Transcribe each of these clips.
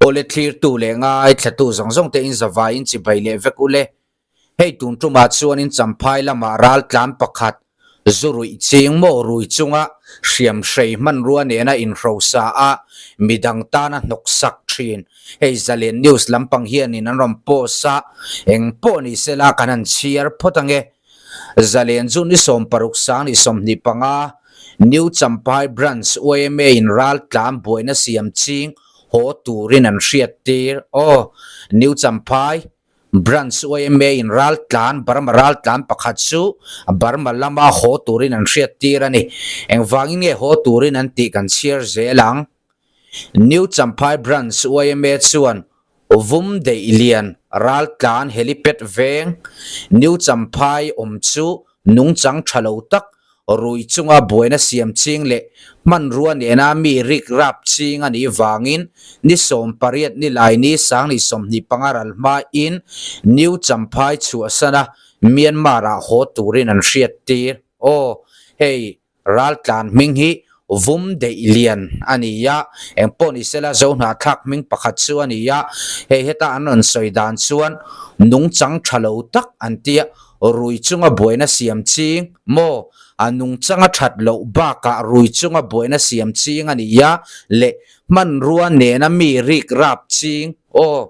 Awle thlirtu leh ngaithlatu zawng zawng te in zavai in chibai leh vek ule. Hei tun tumah chuan in Champhai lamah raltlan pakhat zu ruih ching maw rui chunga hriam hrei hmanrua nena inhrosa a midang tana hnawk sak thin. Hei Zalen News lampang hianin an rawn post a, eng pawh ni sela kan han chhiar phawt ange. Zalen chu ni 16 sang ni 25, New Champhai Branch yma in raltlan buaina siam ching haw turin an hriat tir. Aw, New Champhai Branch yma in raltlan Burma raltlan pakhat chu Burma lama haw turin an hriat tir a ni. Engvangin nge haw turin an tih kan chhiar zel ang. New Champhai Branch yma chuan Vum Deih Lian raltlan helipad veng New Champhai awm chu nungchang tha lo tak rui chunga buaina siam ching leh hmanrua nena mi rik rap ching a nih vangin ni 18 nilai ni 2025 ral hmain New Champhai chhuahsana Myanmar-ah haw turin an hriat tir. Aw, hei Raltlan hming hi Vum Deih Lian a ni a, engpawh ni sela Zohnahthlak hming pakhat chu a ni a, hei heta an rawn sawi dan chuan nungchang tha lo tak an tia, rui chunga buaina siam ching maw? A nungchanga that loh bakah rui chunga buaina siam ching a ni a, leh hmanrua nena mi rik rap ching aw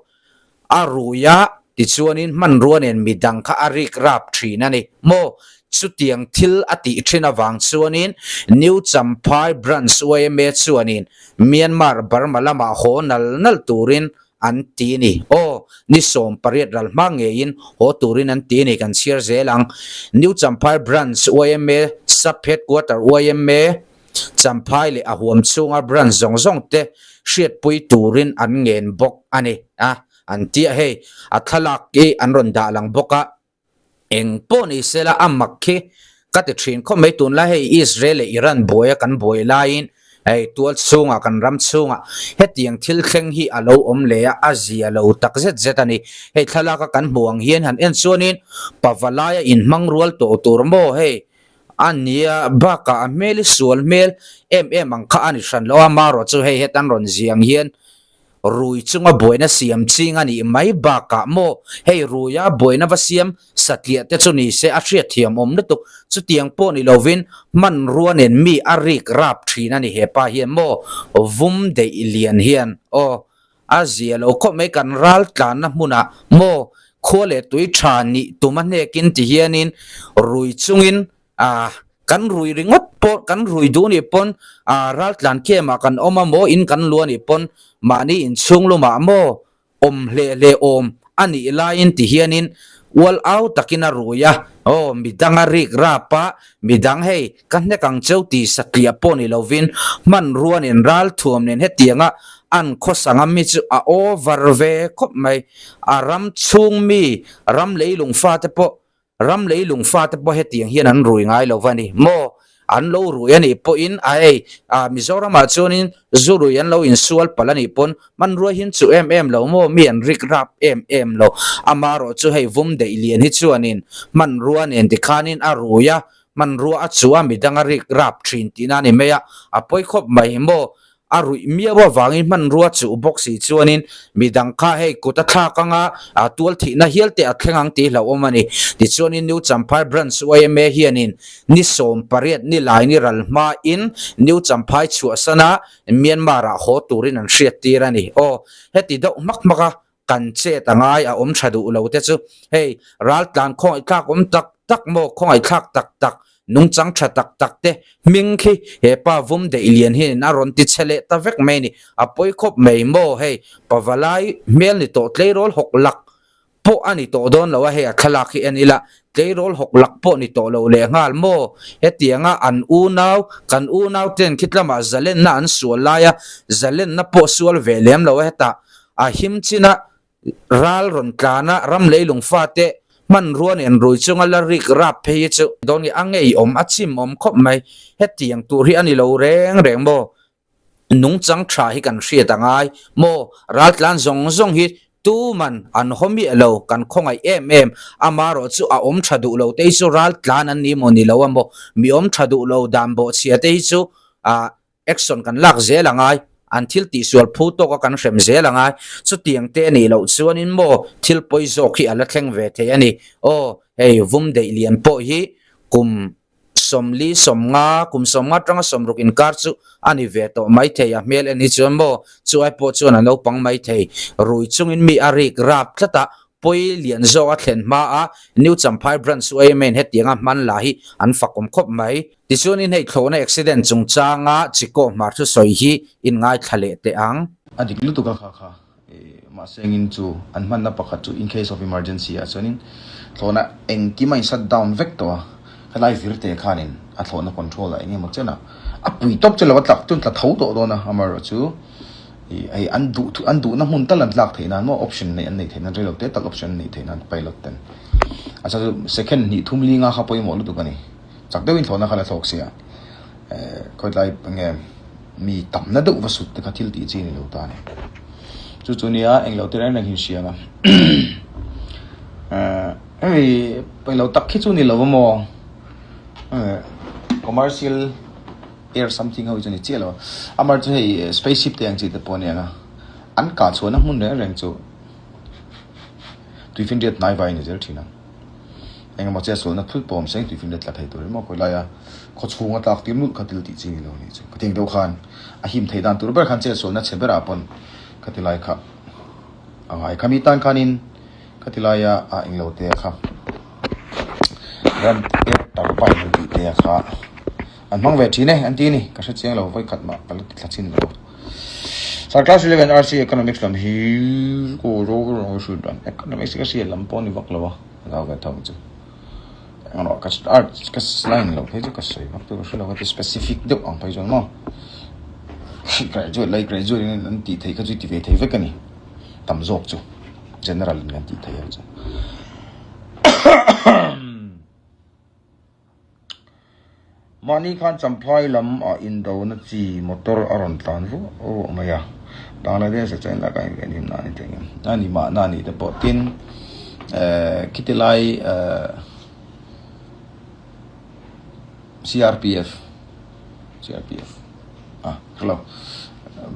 A rui a, tichuanin hmanrua nen midang kha a rik rap thin a ni maw? Chutiang thil a tih thin avang chuanin New Champhai Branch yma chuanin Myanmar Burma lamah haw nal nal turin an ti ni. Aw, ni 18 ral hma ngeiin haw turin an ti ni kan chhiar zel ang. New Champhai Branch yma Sub Headquarter yma Champhai leh a huam chhunga branch zawng zawng te hriatpui turin an ngen bawk a ni a, an ti a, hei a thlalak hi an rawn dah lang bawk a, eng pawh ni sela a mak khi ka ti thin khawp mai tunlai hei Israel leh Iran buaia kan buai laiin hei tual chhungah kan ram chhungah hetiang thil thleng hi a lo awm leh a, a zia lo tak zet zet a ni, hei thlalaka kan hmuh ang hian han en chuanin pavalaia inhmang rual tawh tur maw hei A nia, bakah a hmel i sual hmel em em ang kha a ni hran lo a, marawh chu hei hetan rawn ziang hian rui chunga buaina siam ching a nih mai bakah maw hei ruia buaina va siam satliah te chu ni se a hriatthiam awm lutuk, chutiang pawh ni lovin hmanrua nen mi a rik rap thin a ni hepa hian maw vum deih lian hian aw a zia lo khawp mai kan ral tlanna hmunah maw khua leh tui tha nih tum a hnekin ti hianin rui chungin ah kan rui ringawt pawh kan rui duh nih pawn ah ral tlan kemah kan awm a maw in kan luah nih pawn mahni inchhung lumah maw awm hleh hleh awm a nih laiin ti hianin ual au takin a rui a, aw midang a rik rap a, midang hei ka hnek ang cheu ti satliah pawh ni lovin hmanrua nen ralthuam nen hetianga an khawsang a mi chu a over ve khawp mai, a ram chhung mi ram leilung fate pawh Ram leilung fate pawh hetiang hian an rui ngai lo va ni maw? An lo rui a nih pawhin a hei ah Mizoramah chuanin zu rui an lo insual palh a nih pawn hmanrua hi an chuh em em lo maw? Mi an rik rap em em lo. Amarawh chu hei vum deih lian hi chuanin hmanrua nen tikhanin a rui a, hmanrua a chuh a midang a rik rap thin tihna a ni mai a, a pawi khawp mai maw? A ruih miau avangin hmanrua chuh bawk si chuanin midang kha hei kut a thlak anga a tual thihna hial te a thleng ang tih hlauhawm a ni. Tichuanin New Champhai Branch yma hianin ni 18 ni lai ni ral hmain New Champhai chhuahsana Myanmar-ah haw turin an hriattir a ni. Aw, heti deuh hmak hmak a kan chet a ngai a awm tha duh lo te chu hei raltlan khawngaihthlak awm tak tak maw khawngaihthlak tak tak nungchang tha tak tak te hming khi hepa vum deih lian hianin a rawn ti chhe leh ta vek mai ni a pawi khawp mai maw hei pavalai hmel ni tawh tleirawl hawk lak pawh a ni tawh dawn lo a hei a thlalak hi en ila tleirawl hawk lak pawh ni tawh lo leh nghal maw hetianga an unau kan unau ten khitlamah zalenna an sual laia zalenna pawh sual ve lem lo a hetah A him chin a, ral rawn tlan a, ram leilung fate hmanrua nen rui chunga la rik rap phei hi chu dawn nge a ngeiawm a chimawm khawp mai. Hetiang tur hi a ni lo reng reng maw? Nungchang tha hi kan hriat a ngai maw? Ral tlan zawng zawng hi tuman an haw miah lo, kan khawngaih em em. Amarawh chu a awm tha duh lo te hi chu ral tlan an ni maw ni lo a maw? Mi awm tha duh lo dan bawhchhia te hi chu ah action kan lak zel a ngai. An thil tihsual phu tawka kan hrem zel ang a, chutiang te a nih loh chuanin maw thil pawi zawk hi a la thleng ve thei a ni. Aw, hei vum deih lian pawh hi kum 40 50, kum 50 atanga 60 inkar chu a ni ve tawh mai thei, a hmel en hi chuan maw chu ai pawh chuan a naupang mai thei. Rui chungin mi a rik rap tlat a, pawi lian zawk a thlen hma a, New Champhai Branch YMA in hetianga hman la hi an fakawm khawp mai. Tichuanin hei thlawhna accident chungchanga Chikaw hmar thusawi hi in ngaithla leh teh ang. A dik lutuk a kha kha mahse engin chu an hmanna pakhat chu in case of emergency ah chuanin thlawhna engkim a in shut down vek tawh a, helai vir te khanin a thlawhna control ah eng emaw chen a a pui tawp chu lo a tlak chuan tla tho tawh dawn a, amaherawh chu ih hei an duh an duhna hmun tal an tlak theih nan maw option neih an neih theih nan reilo te tal option an neih theih nan pilot ten a chhan chu second hnih thum linga kha pawimawh lutuk a ni. Chak deuhin thlawhna kha la thlawk sia, khawitlai enge mi tamna deuh va sut te kha thil tih chi a ni lo ta a ni. Chu chu nia englo te reng reng hi hria ang a. Hei englo tak khi chu ni lo maw commercial air something ho hi chu ni chiah lo a. Amar chu hei spaceship te ang chi te pawh a ni ang a, an kah chhuahna hmun reng reng chu tuifinriat hnai vai a ni zel thin ang. Engemaw che sualna thul pawm seng tih finlet tla thei tur emaw khawi laia khaw chhunga tlak tir nulh kha thil tih chi ni lo a nih chu. Ka tih deuh khan a him theih dan tur ber khan che sualna chhe berah pawn ka ti lai kha a ngai. Khami tan khanin ka ti laia a englo te kha ram air turbine an tih te kha an hmang ve thin e an ti a ni. Ka hre chiang lo vawi khat mah ka la ti thla chin lo. Sir class 11 RC economics lam hi economics ka hriat lam pawh a ni vak lo a. Zau ve tho chu engemaw ka art ka line loh phei chu ka sawi vak tur ka hre lo ka ti specific deuh ang phei chuan maw graduate lai graduate in an tih theih kha chu ti ve thei vek a ni tam zawk chu general in kan tih theih ang chu. Mahni khan Champhai lam ah indona chi motor a rawn tlan vuah vuah mai a, Bangladesh ah chuan laka in venhim na a ni thei ngem? A ni mahna ni te pawh tin eh khiti lai eh CRPF CRPF ah hello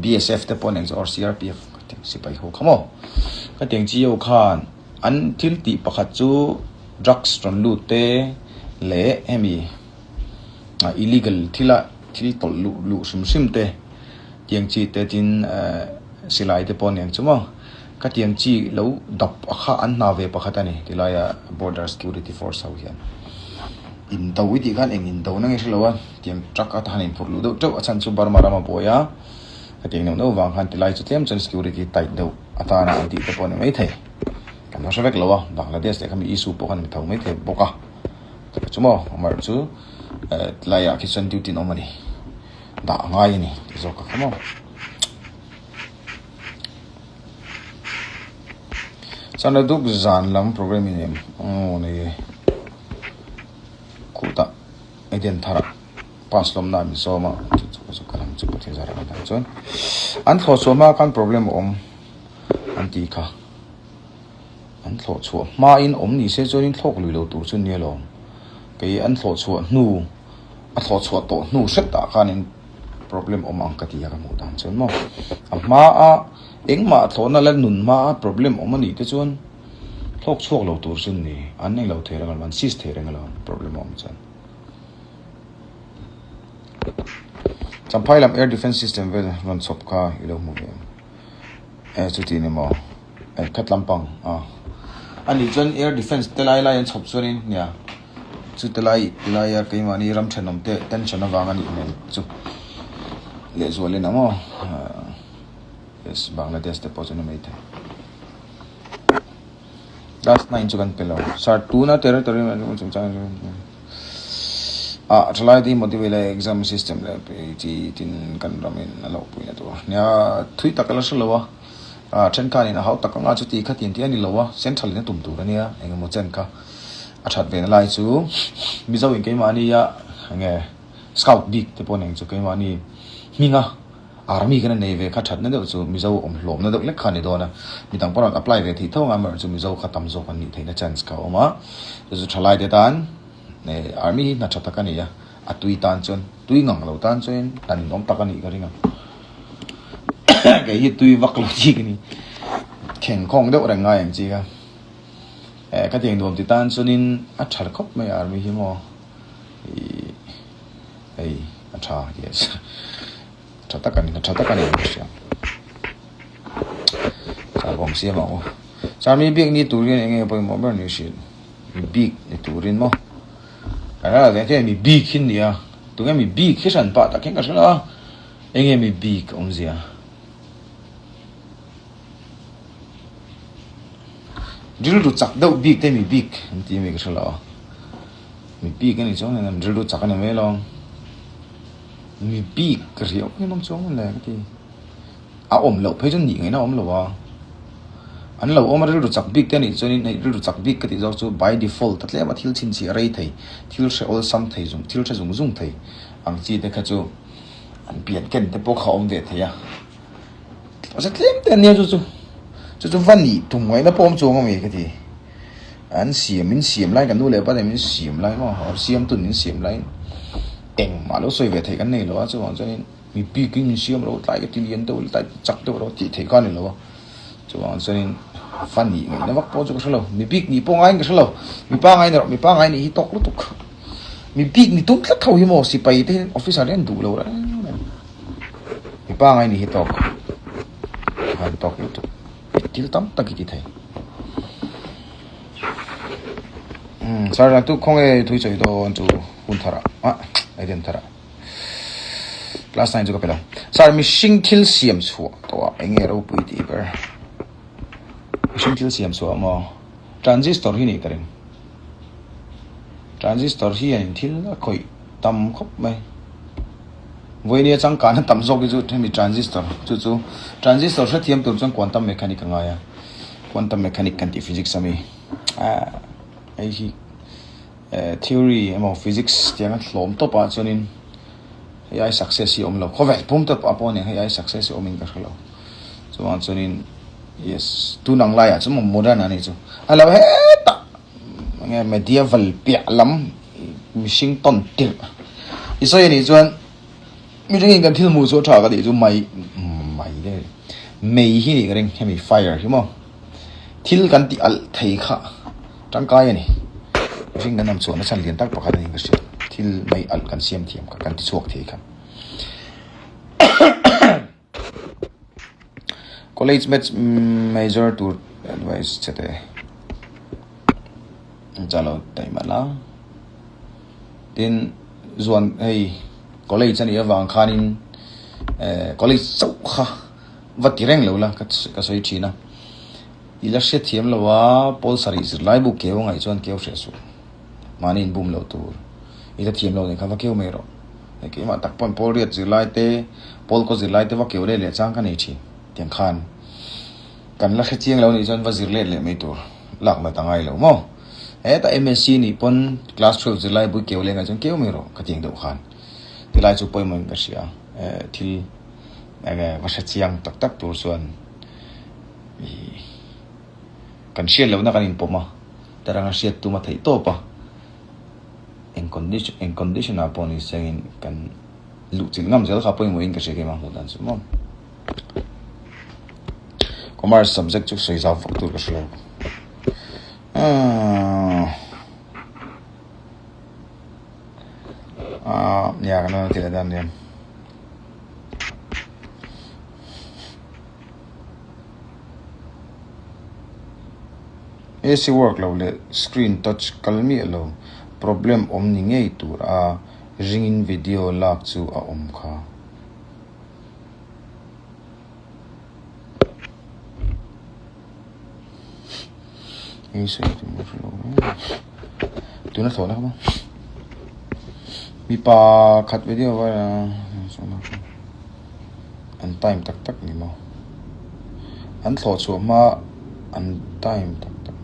BSF te pawh nen or CRPF sipai ho kha maw khatiang chi ho khan An thil tih pakhat chu drugs rawn lut te leh hemi illegal thila thil tawlh luh luh hrim hrim te tiang chi te tin eh silai te pawh a ni ang chu maw ka tiang chi lo dap a kha an hna ve pakhat a ni tilaia border security force ho hian indo i tih khan eng indo na nge hrelo a tiang truck a han inphurh luh deuh teuh a chhan chu Burma rama buai a. Hetiang neuh neuh vang khan tilai chu tlem chuan security tight deuh atana an tih te pawh a ni maithei. Kan lo hre vek lo a, Bangladesh leh khami issue pawh khan a mi tho maithei bawk a. Chutah chu maw amaherawh chu eh tilaiah khi chuan duty an awm a ni, dah a ngai a ni tih zawk ka kha maw. Chuan a duk zan lam program in em aw nei e khutah Eden tharah. Pass lawmna an zawm a, chu chu chu ka lam chu Pathian zar a dang chuan an thlawh chhuah hma khan problem a awm an tih kha an thlawh chhuah hma in awm ni se chuan in thlawk lui lo tur chu nia lawm kei an thlawh chhuah hnu a thlawh chhuah tawh hnu hret ah khan in problem awm ang ka ti a ka hmuh dan chuan maw a hma a engmah thlawhna la nun hma a problem awm a nih te chuan thlawk chhuak lo tur chu ni an englo thei reng alawm an sis thei reng alawm problem a awm chuan. Champhai lam air defence system vel rawn chhawp kha i lo hmu ve em? E chuti ni maw? E khat lampang a a nih chuan air defence te lai lai an chhawp chuanin nia chu te lai ti laia keimahni ram thenawm te tension avang a nih hmel chu lehzualin ang aw yes Bangladesh te pawh chu ni maithei. Last 9 chu kan pe lo. Sir tuna territory management chungchang chu ah thalai te hi motivate leh exam system leh chi tin kan ramin a lo puina tur nia thui tak a la hre lo a ah thenkhanin a hau tak anga chuti kha tin tih a ni lo a central in a tum tur ania engemaw chen kha a that ve na lai chu Mizo in keimahnia enge scout bik te pawh nen chu keimahni hminga Army kan nei ve kha thatna deuh chu Mizo awm hlawmna deuh lek kha a ni dawn a, midang pawh rawn apply ve theih tho ang a, amaherawhchu chu Mizo kha tam zawk an nih theihna chance kha a awm a, chu chu thalaite tan Army hi hna tha tak a ni a, a tui tan chuan tui ngang lo tan chuan hna ninawm tak a nih ka ring a. Kei hi tui vak lo chi ka ni. Khengkhawng deuh reng ngai ang chi kha. Eh ka tiang nuam ti tan chuanin a tha khawp mai army hi maw. Ih hei a tha yes. Tha tak a ni tha tak a ni ka hria. Char kawng siam ang u. Char mi bik ni tur hian eng nge pawimawh ber ni hrilh. Mi bik ni turin maw. Kan ral ah hian mi bik hi an ni a. Tunge mi bik hi hran pah tak hian ka hre lo a. Eng nge mi bik awmzia? Rilru chak deuh bik te mi bik an ti ami ka hre lo a. Mi bik a nih chuan an rilru chak a ni mai lo. Mi bik ka hria awm em chuang le ka ti. A awm loh phei chuan nih ngaihna a awm lo a. An lo awm a rilru chak bik te a nih chuanin hei rilru chak bik ka tih zawk chu by default a tlem a thil chhinchhiah rei thei, thil hre awlsam thei zung thil hre zung zung thei ang chi te kha chu an pian ken te pawh kha a awm ve thei a. Mahse tlem te an nia chu chu chu chu va nih tum ngaihna pawh awm chuang ami ka ti. An siam min siam laiin kan nu leh pa te min siam lai maw or siamtun min siam laiin engmah lo sawi ve theih kan nei lo a chuvang chuanin mi bikin min siam lo tlai ka ti lian deuh tlai ti chak deuh lo tih theih kha a ni lo a chuvang chuanin fa nih ngaihna vak pawh chu ka hre lo mi bik nih pawh ngaiin ka hre lo mi pangai ni rawh mi pangai nih hi tawk lutuk mi bik ni tum tlat ho hi maw sipai te hian officer te hian duh lo reng reng mi pangai nih hi tawk han tawk lutuk. Thil tam tak i ti thei. Umm sir tu khawnge thui chawi dawn chu hun thar ah ah aiden thar ah class 9 chu ka pe lo. Sir mihring thil siam chhuah tawh ah enge ropui tih ber mihring thil siam chhuah maw transistor hi nih ka ring transistor hian thil a khawih tam khawp mai. Vawinia changkana tam zawk hi chu hemi transistor chu chu transistor hrethiam tur chuan quantum mechanic a ngai a quantum mechanic kan tih physics ami ah hei hi eh theory emaw physics tianga hlawm tawp ah chuanin hei ai success hi a awm lo khawvel pum te pawh a nia hei ai success hi a awmin ka hre lo chuvang chuanin yes tun ang laiah chuan modern a nih chu a lo hetah enge medieval piah lam. Mihring tawn tirh i sawi anih chuan mihringin kan thil hmuh chu a tha ka tih chu mai mai te mei hi nih ka ring hemi fire hi maw thil kan tih alh thei kha tangkai a ni mihring kan awm chhuahna chhan lian tak pakhat a ni ka hria thil mei alh kan siam thiam kha kan ti chhuak thei kha. College maths major tur advice che te cha lo taih mah la tin zuan hei college anih avang khanin eh college chauh kha va ti reng lo la ka sawi thin a i la hriatthiam lo a pawl sarih zirlai bu keu angaih chuan keu hreh suh. Mahni inbum loh tur i la thiam lo nih kha va keu mai rawh. Hei keimah tak pawn pawl riat zirlai te, pawl kaw zirlai te va keu let leh chang ka nei thin. Tiang khan kan la hre chiang lo nih chuan va zir let leh mai tur lak nat a ngai lo maw. Hetah MSc nih pawn class 12 zirlai bui keu leh ngaih chuan keu mai rawh ka tiang deuh khan. Tilai chu pawimawhin ka hria eh thil enge va hre chiang tak tak tur chuan ih kan hriat lohna kan inpawm a. Taranga hriat tum a theih tawp a, eng condition eng condition ah pawh ni sengin kan luh chilh ngam zel kha pawimawhin ka hria keimah hmuh dan chu maw. Commerce subject chu sawi zau vak tur ka hre lo. Ahh ahh nia kan rawn ti leh dan nia. AC work lo leh screen touch kal miah lo problem awm ni ngei tur a ringin video lak chu a awm kha. Tuna thlawh na kha maw mipa khat video a an time tak tak ni maw an thlawh chhuah hma an time tak tak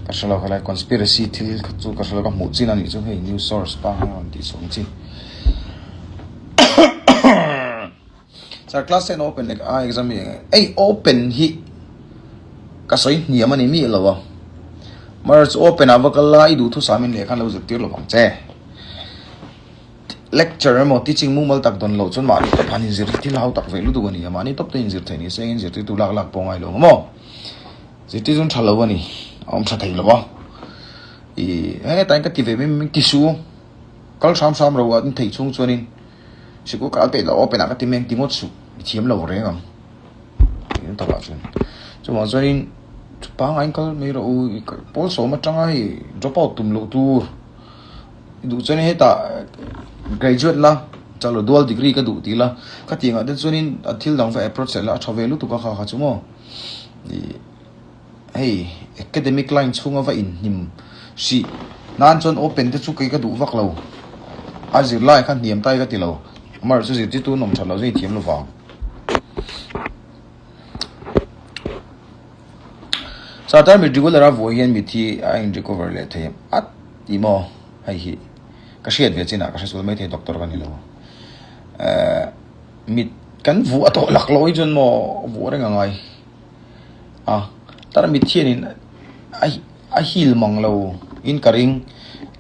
ka hre lo helai conspiracy thil kha chu ka hre lo ka hmuh chin a nih chu hei news source pa khan a rawn tih chhuah ang chi sir class ten open a exam hi eng ei open hi ka sawi hniam a ni miah lo a march open ah va kal la i duhthusam in lehkha an lo zirtir lo vang che. Lecture emaw teaching mumal tak dawn loh chuan mahni tawp han inzir hi thil hau tak ve lutuk a ni a, mahni tawp te inzir thei ni se engin zirtirtu lak lak pawh a ngai lo ang maw? Zirtir chuan tha lo a ni, a awm tha thei lo a, ih hetah hian ka ti ve mai mai ti su, kal hram hram ro a in theih chhung chuanin sikul kal peih loh open ah ka ti mai ang ti ngawt suh, i thiam lo reng ang eng takah chuan. Chuvang chuanin pangngai in kal mai rawh u, pawl sawm atanga hei drop out tum loh tur. I duh chuan hetah graduate la, chalo dual degree ka duh tih la, ka tih angah te chuanin a thil dang va approach leh la a tha ve lutuk a kha kha chu maw. Ih hei academic line chhunga va inhnim hrih nan chuan open te chu kei ka duh vak lo, a zirlai kha hniam tai ka ti lo, amaherawhchu zirtirtu an awm that loh chu i thiam lo vang. Satan mit regular a vuah hian mit hi a in recover leh thei at tih maw hei hi ka hriat ve chinah ka hre sual mai thei doctor ka ni lo eh mit kan vuah tawh lak loh hi chuan maw vuah reng a ngai a tar mit hianin a a heal mang lo in ka ring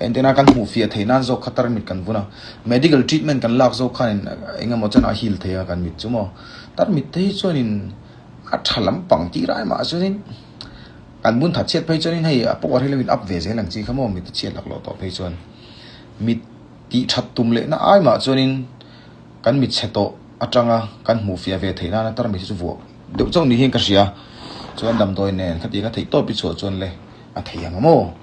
engtin a kan hmuh fiah theih nan zawk kha tar mit kan vun a medical treatment kan lak zawk khanin eng emaw chen a heal thei a kan mit chu maw tar mit te hi chuanin. A tha lampang tih rai mah chuanin kan bun that chhiat phei chuanin hei a power hi lo in up ve zel ang chi kha maw mit a chhiat lak loh tawh phei chuan mit tih that tum leh na ai mah chuanin kan mit chhe tawh atanga kan hmuh fiah ve theih nana tarmit hi chu vuah deuh chauh ni hian ka hria chuan damdawi nen khati ka theih tawp hi chhuah chuan le a thei ang maw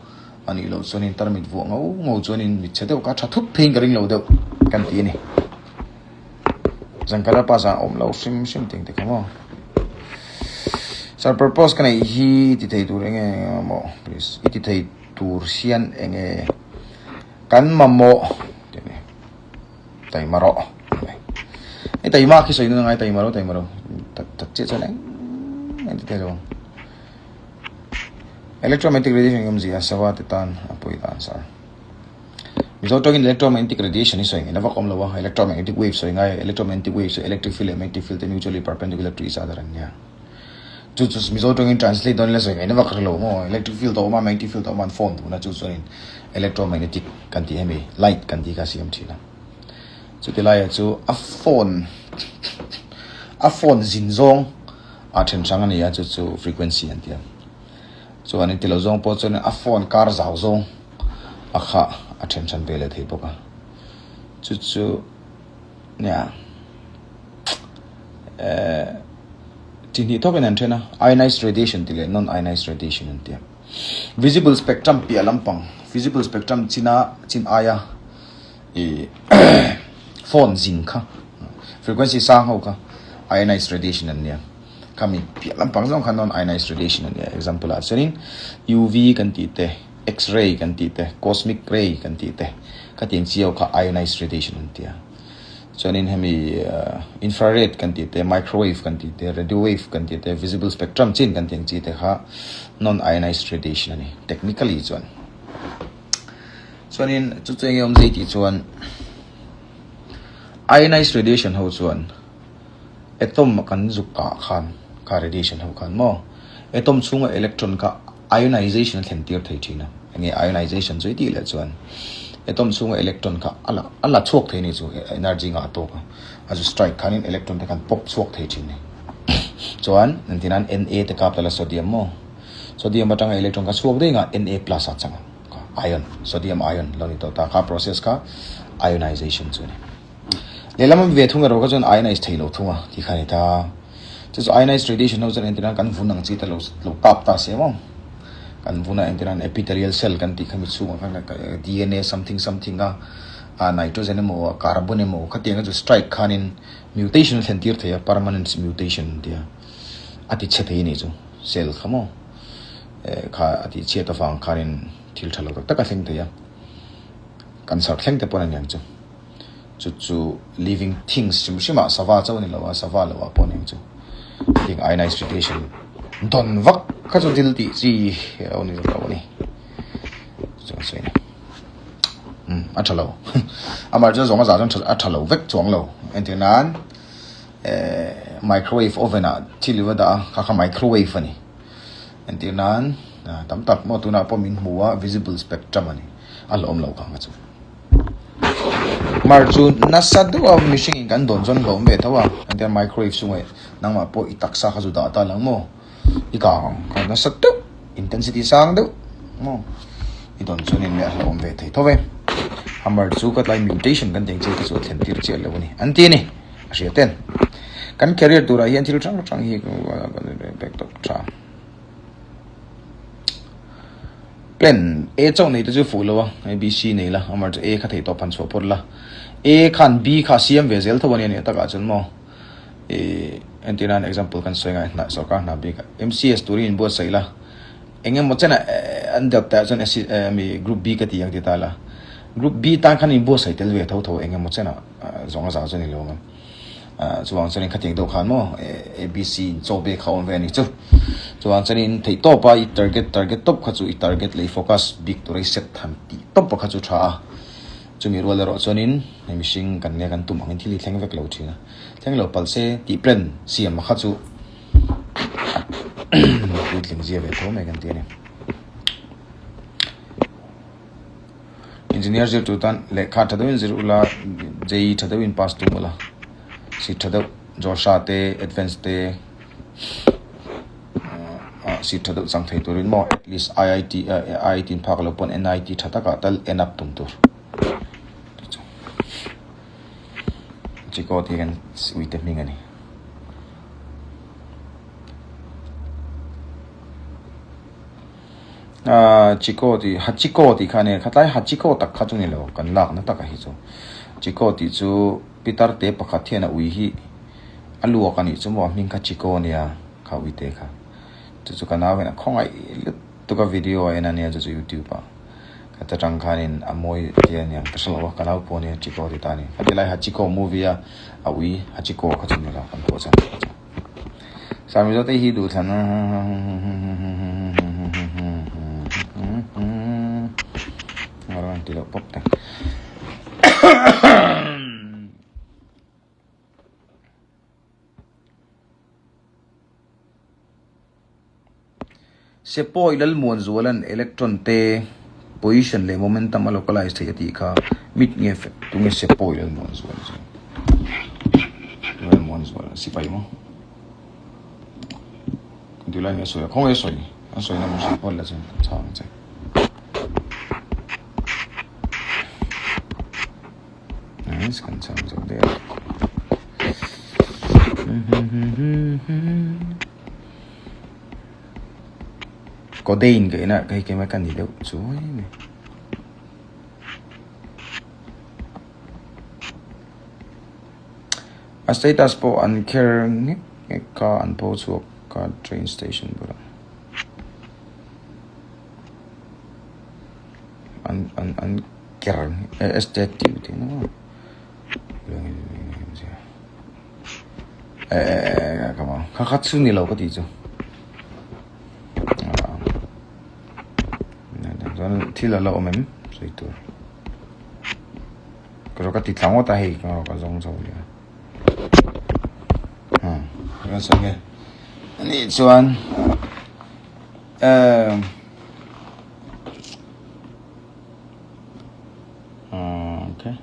a nih loh chuanin tarmit vuah ngau ngau chuanin mit chhe deuh kha a tha thut pheiin ka ring lo deuh kan ti a ni. Zan kala pa zan awm lo hrim hrim ting te kha maw. Sir purpose ka neih hi i ti thei tur enge maw please i ti thei tur hian enge kan mamawh tih ani taima rawh i taima khi sawi ngun angai taima ro taima ro that that chiah chuan eng eng ti thei lo ang electromagnetic radiation awmzia sava te tan a pawi dan sir. Mizo tawngin electromagnetic radiation hi sawi ngaihna vak awm lo a, electromagnetic wave sawi ngai a, electromagnetic wave chu electric field leh magnetic field te mutually perpendicular to each other an nia. Chu chu Mizo tawngin translate dawn ila sawi ngaihna vak hre lo maw, electric field a awm a, magnetic field a awm a, an form dun a, chu chuanin electromagnetic kan tih hemi light kan tih kha a siam thin a. Chuti laiah chu a phone a phone zin zawng a then hrang a ni a, chu chu frequency an ti a. Chuan in tilo zawng pawh chuan a phone kar zau zawng a kha a then hran ve leh thei bawk a chu chu nia eh chi hnih thawk in an then a ionized radiation tih leh non ionized radiation an ti a visible spectrum piah lampang visible spectrum china chin aia ih phone zin kha frequency sang ho kha ionized radiation an nia. Khami piah lampang zawng khan non-ionized radiation a nia. Example ah chuanin UV kan tih te, X-ray kan tih te, cosmic ray kan tih te khatiang chi ho kha ionized radiation an ti a. Chuanin hemi infrared kan tih te, microwave kan tih te, radio wave kan tih te, visible spectrum chin kan tih ang chi te kha non-ionized radiation a ni technically chuan. Chuanin chu chu enge awm zei tih chuan ionized radiation ho chuan Atom a kan zuk ah khan kha radiation ho khan maw atom chhunga electron kha ionization a thlen tir thei thin a enge ionization chu i tih leh chuan atom chhunga electron kha a la a la chhuak thei ni chu energy ngah tawk a a zu strike khanin electron te khan pawp chhuak thei thin ni chuan engtin nan Na te kap tala sodium maw sodium atanga electron kha chhuak daih nga Na plus ah chang ang ion sodium ion lo ni tawh ta kha process kha ionization chu a ni. Lehlam a mi ve thung erawh kha chuan ionize thei lo thung a tih kha a ni ta. Chu chu ionized radiation ho chuan entirnan kan vun ang chi te lo lo kap ta se maw. Kan vuna entirnan epithelial cell kan tih kha mi chhungah khan DNA something something a a nitrogen emaw carbon emaw khatiang kha chu strike khanin mutation a thlen tir thei a permanent mutation an ti a. A ti chhe thei a nih chu cell kha maw eh kha a tih chhiat avang khanin thil tha lo tak tak a thleng thei a. Cancer thleng te pawh a ni ang chu. Chu chu living things hrim hrim ah sava chauh a ni lo a, sava lo ah pawh a ni ang chu. Heng ionized radiation dawn vak kha chu thil tih chi a lo ni lo a ni. Chu an sawi a ni. Umm a tha lo. Amah chuan zawng a zah chuan a tha lo vek chuang lo. Entir nan eh microwave oven ah thil i va dah a, kha kha microwave a ni. Entir nan tam tak maw tunah pawh min hmu a visible spectrum a ni. A hlawm lo kha ang a chu. Mar chu nasa deuh a mihring in kan dawn chuan hlawm ve tho a, engtin microwave chungah nangmah pawh i taksa kha chu dah ta lang maw? I kang kha nasa deuh intensity sang deuh maw? I dawn chuan in leh a hlauhawm ve thei tho ve. Hammer chu ka tlai mutation kan tih ang chi kha chu a thlen tir chiah lo a ni an ti a ni a hria ten. Kan career turah hian thil hrang hrang hi back tawp tha. Plan A chauh nei te chu fuh lo a, A B C nei la, amar chu A kha theih tawp han chhuah phawt la. A khan B kha a siam ve zel tho a nia nia takah chuan maw ih entir nan example kan sawi ngai hnah sorkar hna bik ah MCS turin in buatsaih la eng emaw chenah an deuh tah chuan mi group B ka ti ang ti ta la group B tan khan in buatsaih tel ve tho tho eng emaw chenah zawng a zah chu a ni lo ang a. Chuvang chuanin khatiang deuh khan maw ABC in chaw bag kha a awm ve a ni chu. Chuvang chuanin theih tawp a i target target tawp kha chu i target leh i focus bik tur a i set han tih tawp kha chu tha a. Chumi rual erawh chuanin hei mihring kan nia kan tum angin thil hi thleng vek lo thin a. Thleng lo palh se tih plan siam kha chu puitling zia ve tho mai kan ti a ni. Engineer zir tur tan lehkha tha deuhin zir ula, JEE tha deuhin pass tum ula, seat tha deuh Josha te advance te ah seat tha deuh chang thei turin maw at least IIT IIT in phak loh pawn NIT tha takah tal en up tum tur. Chiko tih hi kan uite hming a ni. Ahh Chiko tih Hachiko tih kha a nia khatlai Hachiko tak kha chu ni lo kan lakna taka hi chu Chiko tih chu pitar te pakhat hian a ui hi a luak a nih chu maw a hming kha Chiko a nia kha ui te kha chu chu ka nau hian a khawngaih lutuk a video a en a nia chu chu youtube ah ka ta tang khanin a mawi te a niang ka hre lo a ka nau pawh a nia Chiko ti ta a ni khatilai Hachiko movie a a ui Hachiko kha chu ni lo kan pawh chuan. Samizo te hi duhthlan a ti loh pawp te. Sepawi Lalmuanzuala'n electron te position leh momentum a localize theih a tih kha mit nge fek tunge Sepawi Lalmuanzuala chu Lalmuanzuala sipai maw kan tih lai nge a sawi a khawnge a sawi a sawi na hmu phawt la chuan ka chhang ang che. Nice kan chhang zawk daih a. Codeine ka inah ka hei keimah ka ni deuh chuai mai. A status pawh an kher ngek ngek kha an pho chhuak kha train station bulah an an an ker statue tih na maw. Eh come on kha kha chu ni lo ka tih chu chuan thil a la awm em sawi tur ka rawh ka ti thla ngawt a hei ka rawh ka zawng chho leh a ka sawi nge ani chuan eh okay.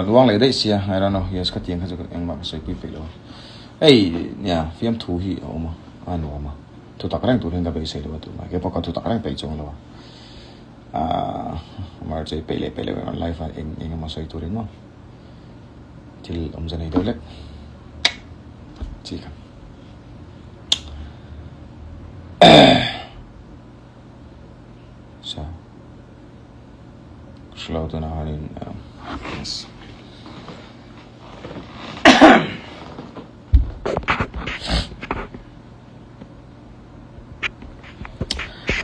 Luang leh daih sia I don't know yes ka tiang kha chu engmah ka sawi pui peih lo hei nia fiamthu hi a awm a a nuam a thutak reng tur hian ka beisei lo a tunah keipawh ka thutak reng peih chuang lo a ahh marchei peih leh peih loh eng life ah eng eng emaw sawi turin maw. Thil awmze nei deuh lek chi kha. So, hre lo tuna hanin yes.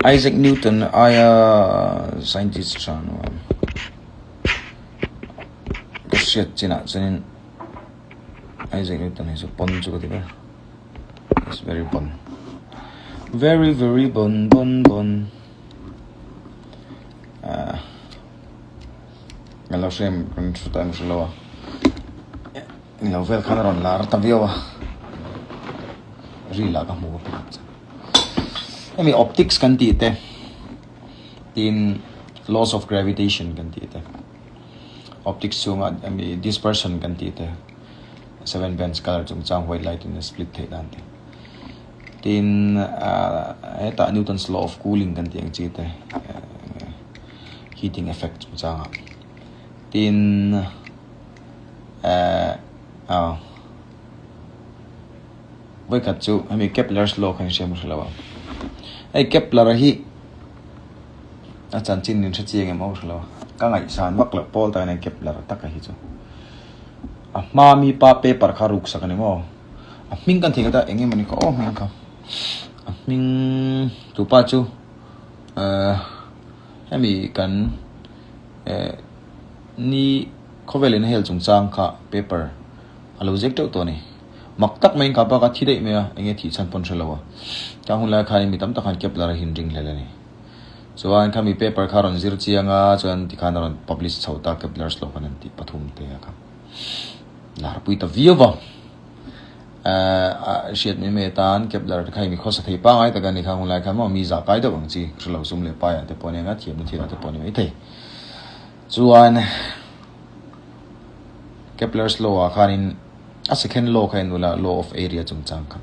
Isaac Newton aia scientist tha nuam. Ka hriat chinah chuanin Isaac Newton hi chu pawn chu ka ti ber it's very bon very very bon bon bon ah ka lo hre em kan thu ta em hre lo a. Englo vel khan a rawn lar ta viau a, ril ah ka hmu a pakhat chu. Hemi optics kan tih te, tin laws of gravitation kan tih te, optics chhunga hemi dispersion kan tih te, 7 bands colour chungchang white light in a split theih dan te, tin ah hetah Newton's law of cooling kan tih ang chi te, heating effect chungchangah tin. Eh aw vawikhat chu hemi Kepler's law kha in hria maw hre lo ang hei Kepler a hi a chanchin in hre chiang em aw hre lo a ka ngaihsan vak loh pawl tak a ni Kepler taka hi chu a hma mi pa paper kha ruk sak a ni maw a hming kan thei ta eng emawni kha aw hming kha a hming tupa chu eh hemi kan eh ni. Khawvel in hel chungchang kha paper a lo zek teuh tawh a ni. Mak tak maiin ka bak a thi daih mai a, enge thih chhan pawn hre lo a. Khang hun lai khanin mi tam tak khan Kepler a hin ring hlel a ni. Chuan khami paper kha a rawn zir chiang a, chuan tikhan a rawn publish chho ta Kepler's law khan an tih pathum te a kha larpui ta viau va. Eh, hriat mai mai atan Kepler te kha mi khawsa thei pangai tak a ni khang hun lai khan maw mi zah kai deuh ang chi hre lo sum leh paiah te pawh a ni ang a, thiamna thilah te pawh a ni maithei. Chuan Kepler's law ah khanin a second law kha en ula law of area chungchang kha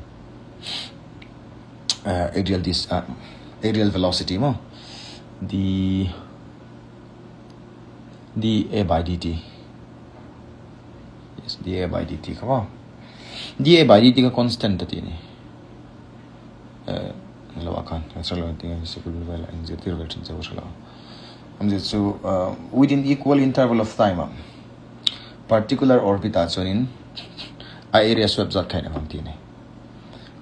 aerial dis aerial velocity maw d d a by dt yes d a by dt kha maw d a by dt kha constant a tih a ni. Englo ah khan ka hre lo tinge sikul vel a inzirtir ve thin che ka hre lo awmzia chu within equal interval of time ah particular orbit ah chuanin a area swept zat kha in ang tih a ni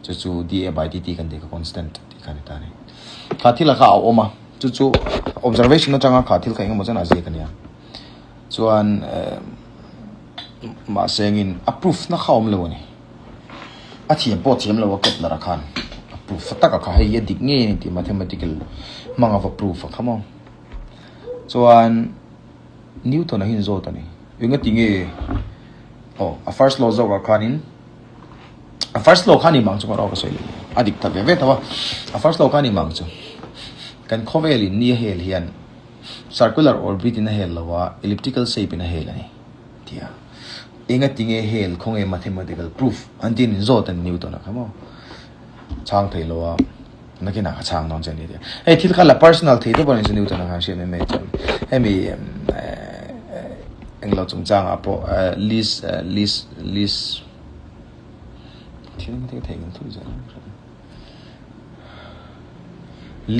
chu chu dA by dt kan tih kha constant tih kha a ni ta a ni kha thil ah kha a awm a chu chu observation atanga kha thil kha engemaw chen a ziak a nia chuan mahse engin a proof na kha a awm lo a ni. A thiam pawh thiam lo a Kepler a khan a proof a tak a kha hei a dik ngei a ni tih mathematical hmang a va proof a kha maw. Chuan Newton a hi zawt a ni. Engati nge aw a first law zawk ah khanin a first law kha ni mang chu ka rawh ka sawi leh a dik ta ve ve tho a. A first law kha ni mang chu kan khawvel in ni a hel hian circular orbit in a hel lo a elliptical shape in a hel a ni. Tia. Enga tinge hel khawnge mathematical proof an tin in zawt an Newton a kha maw. Chhang thei lo a nakin ah ka chhang dawn che ni tia. Hei thil kha la personal thei deuh a ni chu Newton a khan hriat mai mai chuan hemi englo chungchang ah pawh list list list thil engtin thei ngam thut zel.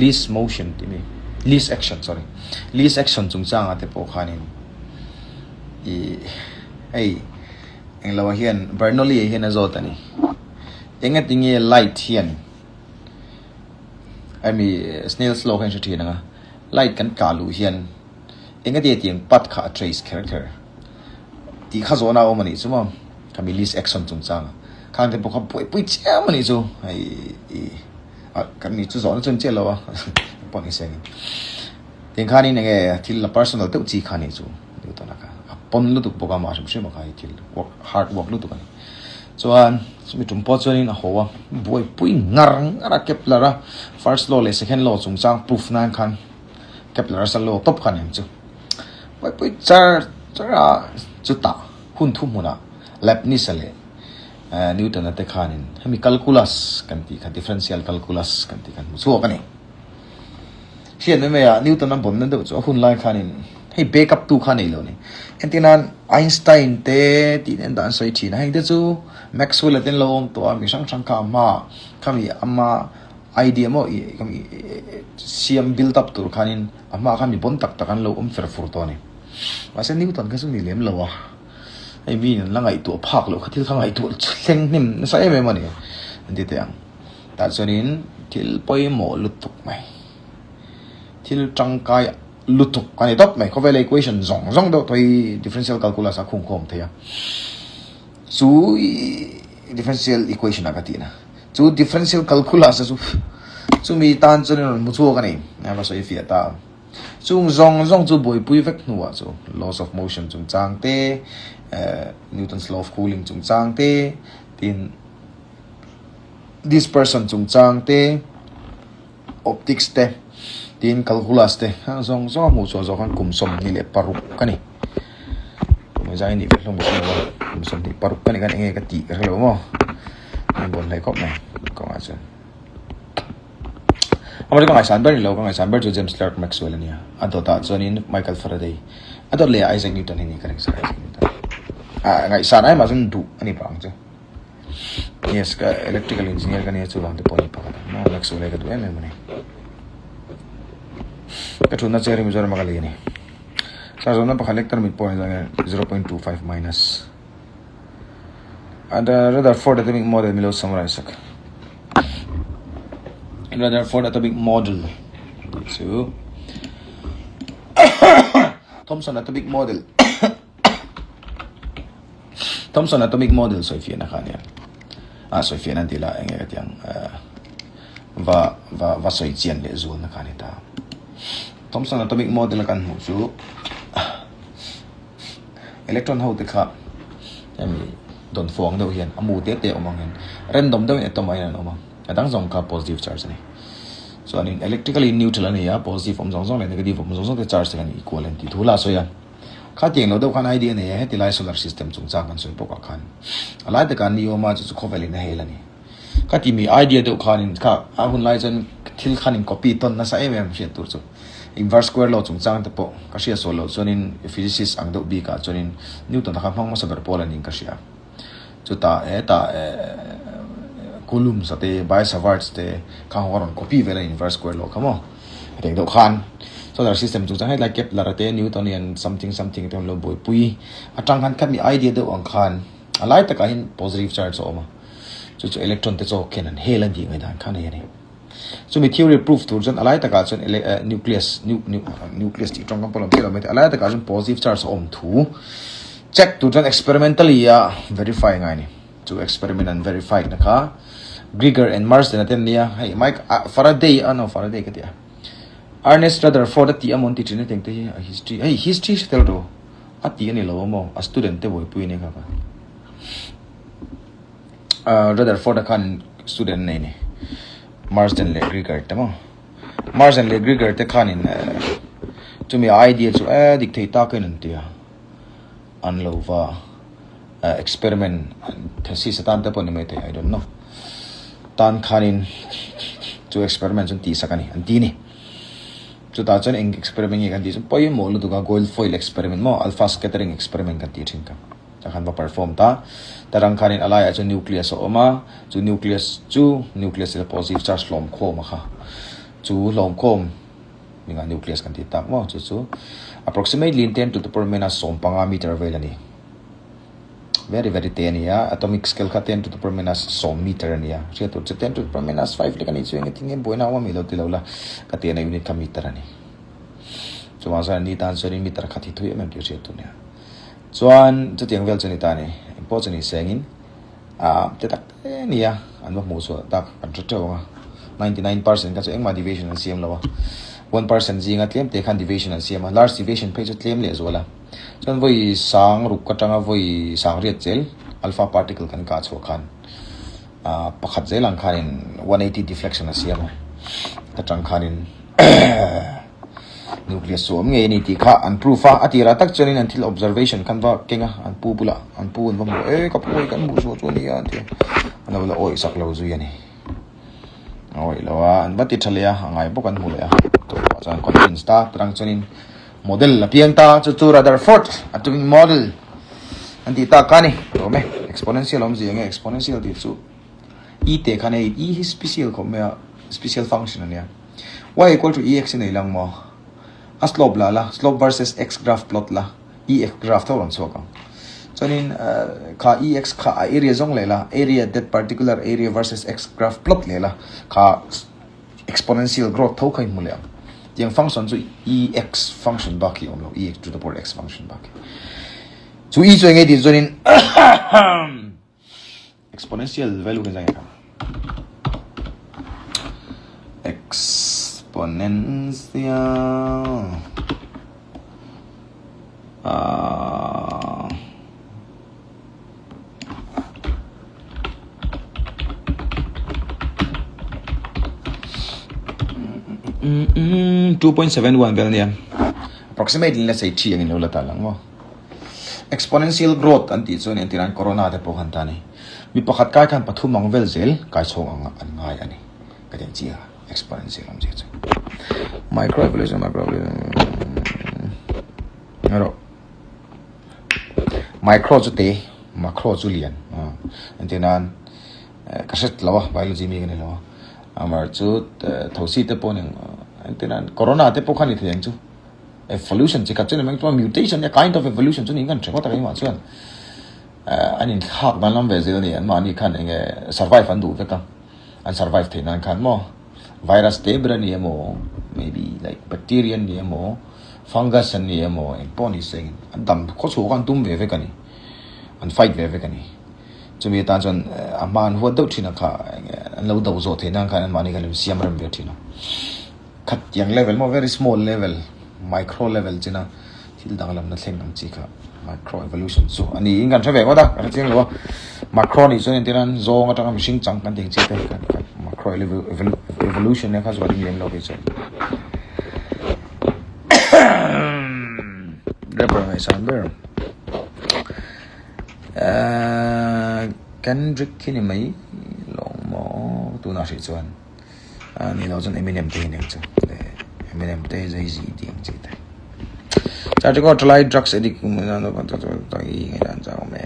Least motion tih mi least action sorry least action chungchangah te pawh khanin ih hei englo ah hian Bernoulli ah hian a zawt a ni engati nge light hian hemi Snell's law kha in hre thin ang a light kan kah luh hian engati nge tiang path kha a trace kher kher. Tih kha zawhna a awm a nih chu maw? Khami list action chungchang khang te pawh kha buaipui chiam a nih chu hei ih ah kan nih chu zawhna chu an chiah lo a pawh ni seng in tiang khanin eng nge thil a personal deuh chi kha nih chu Newton a kha a pawn lutuk bawk a mah hrim hrim a kha hi thil work hard work lutuk a ni chuan chumi tum pawh chuanin a haw a buaipui ngar ngar a Kepler a first law leh second law chungchang proof nan khan Kepler a sa law tawp kha nen chu. Buaipui char char a chutah hun thu hmunah Leibniz-a leh Newton-a te khanin hemi calculus kan tih kha differential calculus kan tih kha an hmu chhuak a ni. Hriat mai mai a Newton-a bawmna deuh chu a hun lai khanin hei backup tu kha a nei lo a ni. Entir nan Einstein te tih nen dah an sawi thin a, heng te chu Maxwell-a te an lo awm tawh a, mi hrang hrang kha a hmaah khami ama idea maw ih khami siam build up tur khanin A hmaah khan mi pawn tak tak an lo awm fer fur tawh a ni. Mahse Newton kha chu ni lem lo a, hei miin an la ngaihtuah phak loh kha thil kha ngaihtuah thleng hnem nasa em em a ni an ti teh ang. Tah chuanin thil pawimawh lutuk mai, thil tangkai lutuk a ni tawp mai. Khawvela equation zawng zawng deuh tawh hi differential calculus a khungkhawm thei a. Chu differential equation ah ka tih na. Chu differential calculus a chu chumi tan chuan in rawn hmu chhuak a ni. A va sawi fiah ta. Chung zawng zawng chu buaipui vek hnuah chu laws of motion chungchang te, Newton's law of cooling chungchang te, tin dispersion chungchang te, optics te, tin calculus te zawng zawng a hmuh chhuah zawh khan kum 26 ka ni. Kum zai nih ve hlawm ka hrelo a, kum 26 ka ni khan enge ka tih ka hrelo maw? Min bawn hlei khawp mai kawngah chuan. Amah chu ka ngaihsan ber ni lo, ka ngaihsan ber chu James Clerk Maxwell a nia. A dawtah chuanin Michael Faraday, a dawt lehah Isaac Newton hi ni ka ring sak Isaac Newton. Ah, ngaihsan ai mah chuan duh a ni pah ang chu. Yes, ka electrical engineer ka nia chuvang te pawh a ni pakhat ang maw, Maxwell hi ka duh em em a ni. Ka thutna chair hi Mizoram a ka lei a ni. Sarzawmna pakhat lek tarmit pawh hi chuan 0.25 minus. Rutherford atomic model milo summarize sak. Rutherford atomic model chu Thomson atomic model Thomson atomic model sawi fiahna kha ania. A sawi fiahna an tih lah enge ka ti ang va va va sawi chian leh zualna kha a ni ta. Thomson atomic model a kan hmuh chu Electron ho te kha hemi dawn fuang deuh hian a mu te te a awm ang hian random deuhin atom ah hian an awm a, a dang zawng kha positive charge a ni. Chuanin electrically neutral a ni a, positive awm zawng zawng leh negative awm zawng zawng te charge te khan equal an tih thu la a sawi a. Khatiang lo deuh khan idea nei a, heti lai solar system chungchang kan sawi bawk ah khan a lai takah ni awm a, chu chu khawvel in a hel a ni. Ka ti mi idea deuh khanin kha a hun lai chuan thil khan in copy tawn nasa em em hriat tur chu inverse square law chungchang te pawh ka hriat sual loh chuanin physicist ang deuh bikah chuanin Newton a kha hmang hmasa ber pawl a niin ka hria. Chutah hetah Coulombs a te Biot-Savarts te kha ho a rawn copy vel a inverse square law kha maw hetiang deuh khan solar system chungchang hetlai Kepler a te Newtonian something something te an lo buaipui atang khan khami idea deuh ang khan A lai takah hian positive charge a awm a, chu chu electron te zawk khian an hel an tih ngaihdan kha nei a ni. Chumi theory proof tur chuan a lai takah chuan nucleus nucleus tih tawngkam pawh lo chiah lo mai te, a lai takah chuan positive charge a awm thu check tur chuan experimentally a verify ngai a ni. Chu experiment an verify na kha Geiger and Marsden a te an nia, hei Mike Faraday a no Faraday ka ti a, Ernest Rutherford a tih amaw an ti thin hetiang te hi a history hei history hre tel ru. A tih a ni lo a maw? A student te buaipui a nia kha kha. Ah, Rutherford-a khan student a nei a ni. Marsden leh Geiger te maw? Marsden leh Geiger te khanin chumi idea chu eh dik thei tak in an ti a. An lo va experiment thesis atan te pawh ni mai thei, I don't know. Tan khanin chu experiment chu an tihsak a ni, an ti a ni. Chutah chuan eng experiment nge kan tih chuan pawimawh lutuk a gold foil experiment maw alpha scattering experiment kan tih thin kha a khan va perform ta. Tarang khanin a laiah chuan nucleus a awm a, chu nucleus chu nucleus ila positive charge hlawm khawm a kha chu hlawm khawm ninga nucleus kan tih tak maw chu chu approximately ten to the power minus 15 meter vel a ni. Very very te a ni a, atomic scale kha 10 to the power minus 10 meter a ni a, hriat tur chu 10 to the power minus 5 lek a nih chu engtin nge buaina a awm a mi lo ti lo la, ka tihna unit kha meter a ni. Chuvang chuan ni tan chuanin meter khat hi thui em em tih hriat tur a nia. Chuan chutiang vel chu ni ta a ni, engpawh chu ni sengin ah te tak te a ni a, an va hmuh chhuah tak an hre teuh ang a, 99% kha chu engmah deviation an siam lo a, 1% zinga tlem te khan deviation an siam a, large deviation phei chu tlem leh zual a. Chuan vawi sang ruk atanga vawi sang riat zel alpha particle kan kah chhuah khan ah pakhat zel ang khanin 180 deflection a siam a, ta tang khanin nucleus chu awm ngei a ni tih kha an proof a, a tirah tak chuanin an thil observation khan va keng a, an pu bulah an pu an va hmu e ka pu hei kan hmuh suah chu a nia an ti a, an lo la awih sak lo zui a ni. A awih lo a, an va ti tha leh a, a ngai bawk an hmu leh a, tawpah chuan convince ta tarang chuanin Model a piang ta chu chu Rutherford atomic model an tih tak kha a ni. Awm e, exponential awmzia nge exponential tih chu e te khan hei e hi special khawp mai a, special function a nia. Y equal to ex i nei lang maw? A slope la la, slope versus x graph plot la, ex graph tho rawn chhuak ang. Chuanin kha ex kha a area zawng leh la, area that particular area versus x graph plot leh la, kha Exponential growth tho kha i hmu leh ang. Tiang function chu e x function bak hi a awm lo, e x to the power x function bak hi. Chu e chu eng nge tih chuanin exponential value kan zang kha. Exponential. Exponential ah 2.71 vel nia approximately let's say 3 angin lo la ta lang maw exponential growth an tih chuan entir an corona te pawh khan ta ni mi pakhat kai khan pathum ang vel zel kai chhawng ang an ngai ani ka ti ang chi a exponential awm zia chu micro evolution micro evolution ro micro chu te macro chu lian entir nan ka hret lo a biology mi ka ni lo a amar chu thosi te pawh ning entir nan corona te pawh khan ni thei ang chu evolution chi khat chu ni mai chuan mutation a kind of evolution chu niin kan hre ngawt a keimah chuan an inthlak dan lam ve zel a ni anmahni khan eng nge survive an duh vek a an survive theih nan khan maw virus te ber a ni emaw maybe like bacteria an ni emaw fungus an ni emaw eng pawh ni se an dam khaw chhuah kha an tum ve vek a ni an fight ve vek a ni chumi atan chuan a hma an huat deuh thin a kha eng nge an lo do zawh theih nan khan anmahni khan an siam rem ve thin a. Khatiang level maw very small level micro level china thil danglamna thleng ang chi kha micro evolution chu a ni in kan hre ve ngawt a ka hre chiang lo a macro nih chuan entir nan zawng atanga mihring chang kan tih ang chi te kha macro evolution nia kha chu ka ring lem lo kei chuan rapper ngaihsan ber Kendrick khi ni mai lawng maw tunah hrih chuan. A ni lo chuan Eminem te hi nen chu le Eminem te Jay Z tih ang chi te. Char chu ko thalai drugs addict kum na no ta ta ta i ngai dan chau me.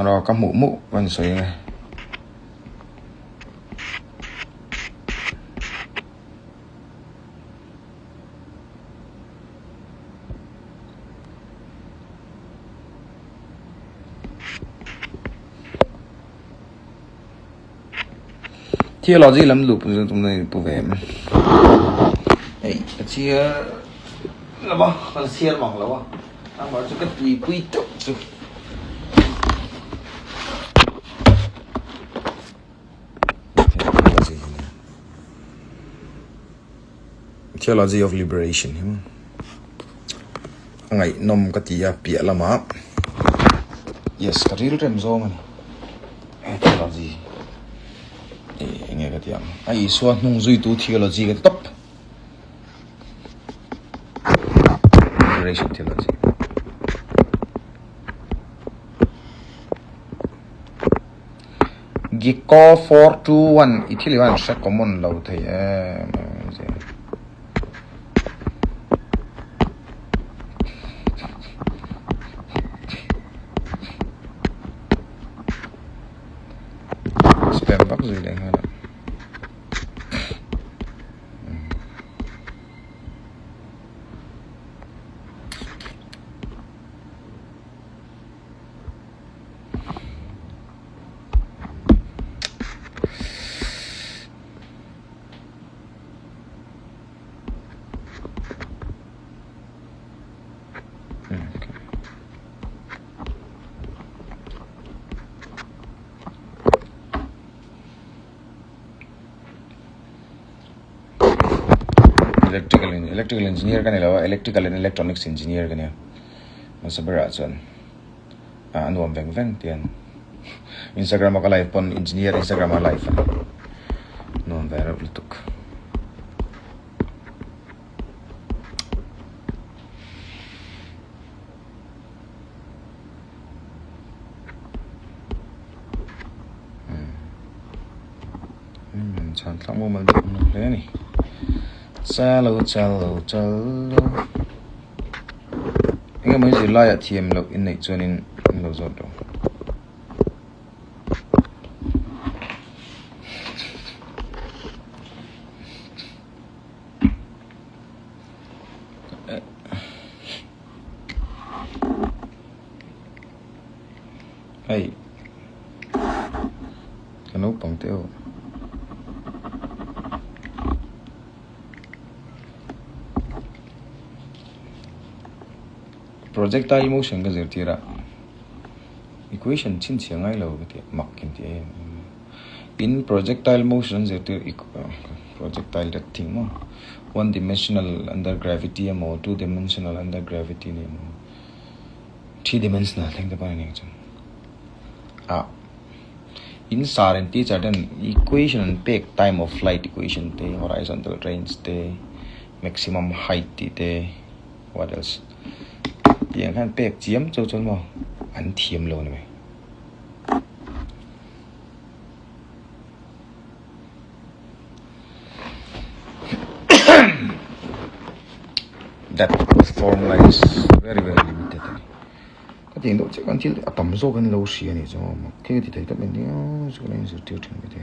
Rawh ka hmuh hmuh ka rawn sawi ang e. Theology lam luh pu ve em? Hei ka chhiar lo va, ka la chhiar mang lo a. Amah chu ka tuipui teuh chu. Theology of Liberation hi a ngaihnawm ka ti a piah lamah yes ka ril rem zawng a ni he theology eng nge ka ti ang a Isua hnung zuitu theology ka ti tawp. Liberation theology. Giko 421 i thil hian hre common lo thei em Spam vak zui leh nghal a. Electrical electrical engineer ka ni lo a electrical and electronics engineer ka nia hmasa berah chuan ah a nuam veng veng tiang Instagram a ka live pawn engineer Instagram a live a nuam ve reuh lutuk. Chhan thlak mumal deuh awm lo hle a ni chalo chalo chalo eng emaw zirlaiah thiam loh inneih chuanin an lo zawt lo. Hei naupang te aw. Projectile motion ka zirtir a, equation chhinchhiah ngai lo ka tih mak in ti em in projectile motion an zirtir projectile that thing maw one dimensional under gravity emaw two dimensional under gravity ni emaw three dimensional thleng te pawh a ni ang chu ah in sar in teacher ten equation an pek time of flight equation te horizontal range te maximum height tih te. What else? Tiang khan pek chiam cho chuan maw an thiam lo ni mai. That formula is very very limited ani. Ka tiang deuh chiah khan thil a tam zawk an lo hria a nih chuan maw khi ka ti thei tawp mai nia chu ka lo inzirtir thin ka ti.